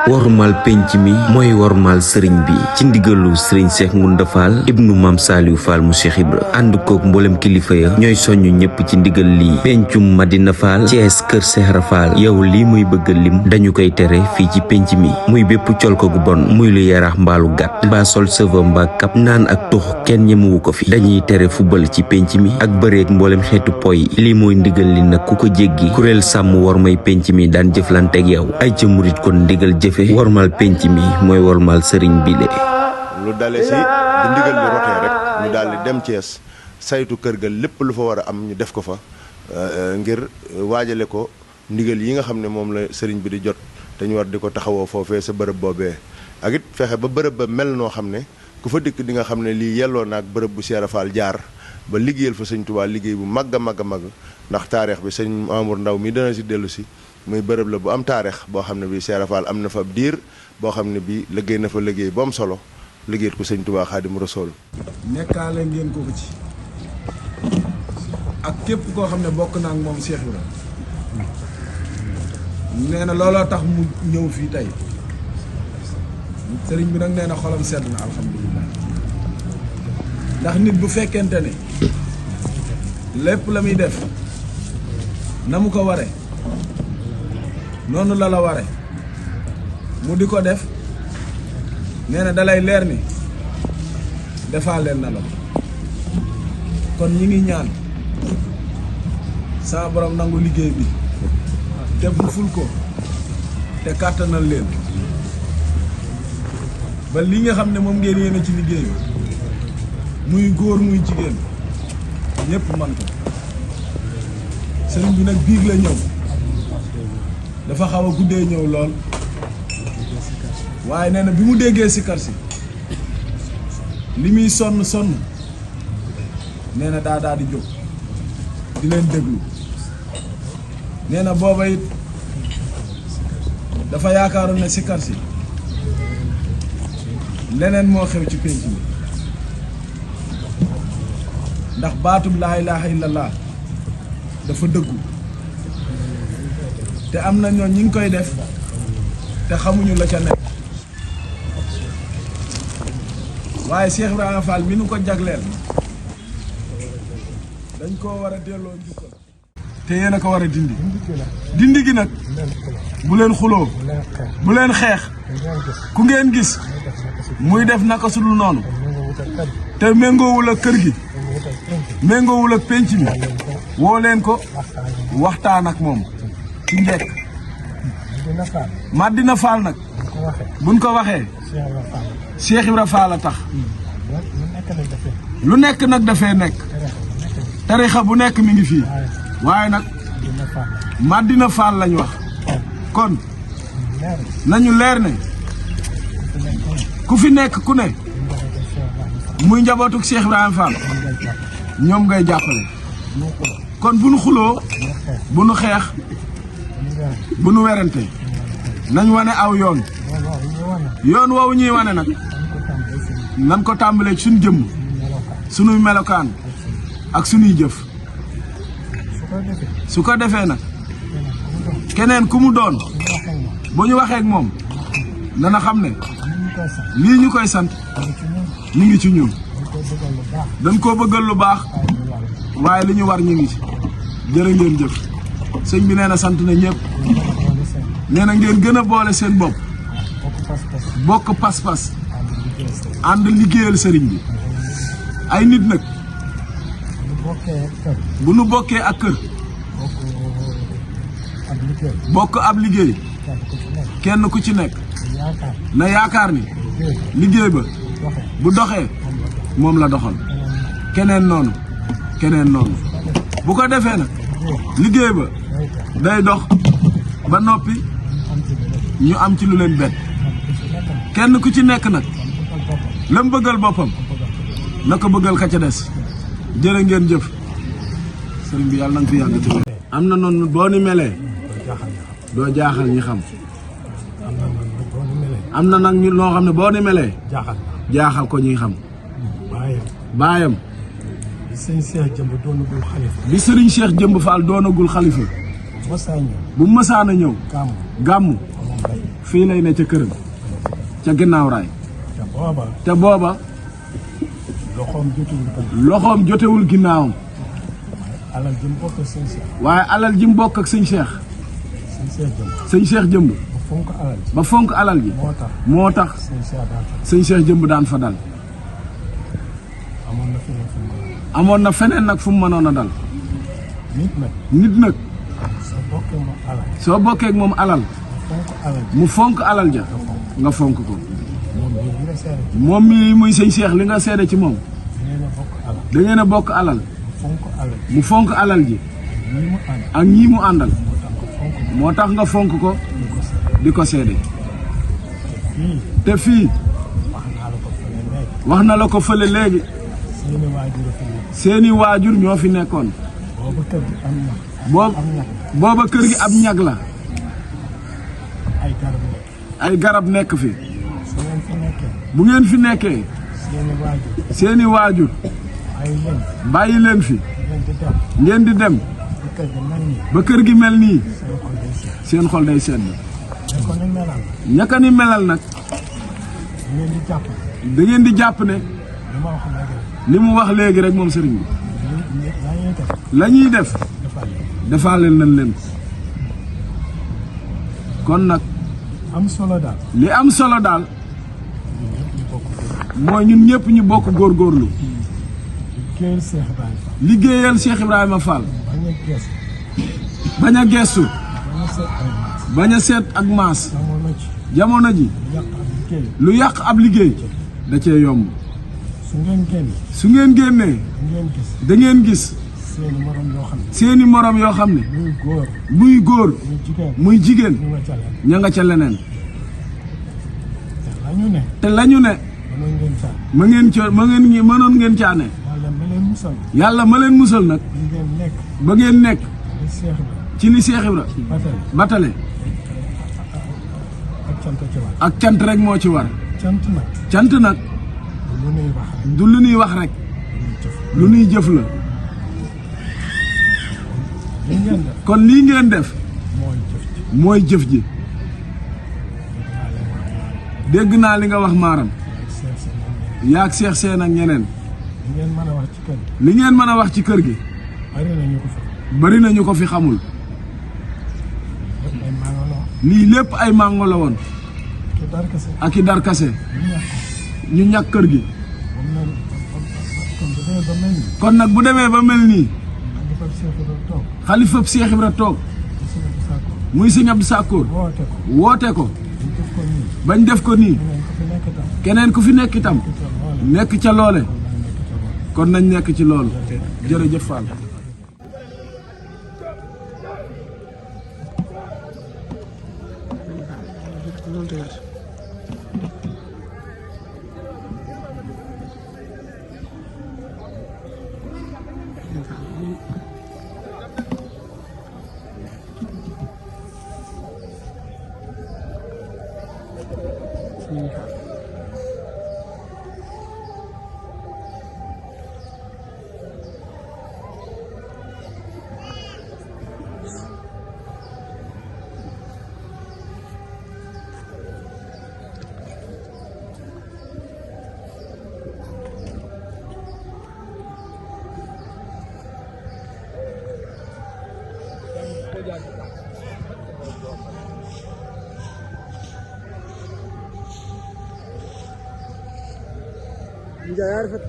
wormal penc mi mooy wormal sëriñ bi ci ndigalu sëriñ Cheikh Ngounda Fall ibnu Mam Saliou Fall mu Cheikh Ibra ànd kook mboolem kilifa ya ñooy soññu ñëpp ci ndigal lii pencum Madina Fall Thiès kër Cheikh Fall yow lii muy bëgg lim dañu koy tere fii ci penc mi muy bépp colko gu bon muy lu yaraax mbaalu gàtt mbaa sol sëva mbaa kap naan ak tux kenn ñemewu ko fi dañuy tere fubal ci penc mi ak bëreek mboolem xeetu poy lii mooy ndigal li nag ku ko jéggi kuréel sàmm wormay penc mi daan jëflanteeg yow ay ca murit kon ndigal jëfe wormal penc mi mooy wormal sëriñ bile. lu dale si bu ndigal li rotee rek ñu daal di dem Thiès saytu kër ga lépp lu fa war a am ñu def ko fa ngir waajale ko ndigal yi nga xam ne moom la sëriñ bi di jot te ñu war di ko taxawoo foofee sa bërëb boobee ak it fexe ba bërëb ba mel noo xam ne ku fa dikk di nga xam ne lii yelloo naag bërëb bu Cheikh Fall jaar ba liggéeyal fa sëñ Tuubaa liggéey bu mag a mag a mag ndax taarix bi sëñ Amour Ndaw mi dana si dellu si muy bërëb la bu am taarix boo xam ne bii Cheikh Fall am na fa diir boo xam ne bii liggéey na fa liggéey bu am solo liggéeyat ko sëñ Tuubaa Xaadimu Rasuul. nekkaale ngeen ko ci ak képp koo xam ne bokk naa ak moom Cheikh Ibra nee na looloo tax mu ñëw fii tey sëriñ bi nag nee na xolam sedd na alhamdulilah ndax nit bu fekkente ne lépp la muy def na mu ko ware noonu la ware mu di ko def nee na dalay leer ni defaa leen na la kon ñi ngi ñaan sa borom nangu liggéey bi te bu ful ko te kàttanal leen ba li nga xam ne moom ngeen yéene ci liggéey bi muy góor muy jigéen ñëpp man ko sëriñ bi nag biig la ñëw dafa xaw a guddee ñëw lool waaye nee na bi mu déggee sikar si li muy sonn nee na daa di jóg di leen déglu nee na booba it dafa yaakaaroon ne sikar si leneen moo xew ci pénc mi ndax baatub laa ilaaha illallah dafa dëggu te am na ñoo ñi ngi koy def te xamuñu la ca nekk waaye Cheikh Ibrahima Fall mi nu ko jagleel dañ koo war a delloo njukkal te yéen a ko war a dindi gi nag bu leen xuloo bu leen xeex ku ngeen gis muy def naka sudul noonu te méngoowul ak kër gi méngoowul ak penc mi woo leen ko waxtaan ak moom ci njëkk Madina Fall nag buñ ko waxee Cheikh Ibra Fall a tax lu nekk nag dafee nekk tarixa bu nekk mi ngi fii waaye nag Madina Fall lañ wax kon nañu leer ne ku fi nekk ku ne muy njabootuk Cheikh Ibrahima Fall ñoom ngay jàppale kon bu nu xuloo bu nu xeex bu nu werante nañ wane aw yoon woowu ñuy wane nag nan ko tàmbalee ci suñu jëmm suñuy melokaan ak suñuy jëf su ko defee nag keneen ku mu doon bu ñu waxee ak moom dana xam ne lii ñu koy sant ñu ngi ci ñun dañ koo bëggal lu baax waaye li ñu war ñu ngi ci jërë ngeen jëf sëñ bi nee na sant na ñëpp nee na ngeen gën a boole seen bopp bokk pas-pas ànd liggéeyal sëriñ bi ay nit nag bu nu bokkee ak kër bokk ab liggéey kenn ku ci nekk na yaakaar ni liggéey ba bu doxee moom la doxal keneen noonu bu ko defee nag liggéey ba day dox ba noppi ñu am ci lu leen bett kenn ku ci nekk nag la mu bëggal boppam na ko bëggal ka ca des jërë ngeen jëf sëriñ bi yàlla na nga fi yàgg ci am na noonu boo ni melee doo jaaxal ñi xam am na nag ñu loo xam ne boo ni melee jaaxal ko ñuy xam baayam bi sëriñ Cheikh Jëmb Fall doonagul xalifa bu mësaan a ñëw gàmmu fii lay ne ca këram ca ginnaaw raay te booba loxoom jotewul ginnaawam waaye alal ji mu bokk ak sëñ Cheikh sëñ Cheikh jëmb ba fonk alal ji moo tax sëñ Cheikh jëmb daan fa dal amoon na feneen nag fu mu mënoon a dal nit nag soo bokkee ak moom alal mu fonk alal ja nga fonk ko moom mi muy sëñ Cheikh li nga seede ci moom da ngeen a bokk alal mu fonk alal ji ak ñii mu àndal moo tax nga fonk ko di ko seede te fii wax na la ko fële léegi seeni waajur ñoo fi nekkoon booba kër gi ab ñag la ay garab nekk fi bu ngeen fi nekkee seeni waajur bàyyi leen fi ngeen di dem ba kër gi mel nii seen xol day sedd ñaka ni melal nag da ngeen di jàpp ne li mu wax léegi rek moom sëriñ bi la ñuy def defaaleel nañ leen kon nag li am solo daal mooy ñun ñëpp ñu bokk góorgóorlu liggéeyal Cheikh Ibrahima Fall bañ a gestu bañ a seet ak maas jamono ji lu yàq ab liggéey da cee yomb su ngeen génnee da ngeen gis seeni morom yoo xam ne muy góor muy jigéen ña nga ca leneen te lañu ne mënoon ngeen caane yàlla ma leen musal nag ba ngeen nekk ci li Cheikh Ibra batale ak cant rek moo ci war cant nag du lu ñuy wax rek lu ñuy jëf la kon lii ngeen def mooy jëf ji dégg naa li nga wax maaram yaag Cheikh Seen ak ñeneen li ngeen mën a wax ci kër gi bari na ñu ko fi xamul lii lépp ay màngo la woon ak i darkase ñu ñàkk kër gi kon nag bu demee ba mel nii xalifab Cheikh Ibra toog muy sëñ Abdou Sakkour woote ko bañ def ko nii keneen ku fi nekk itam nekk ca loole kon nañ nekk ci loolu jërëjëf Fall يا عارفك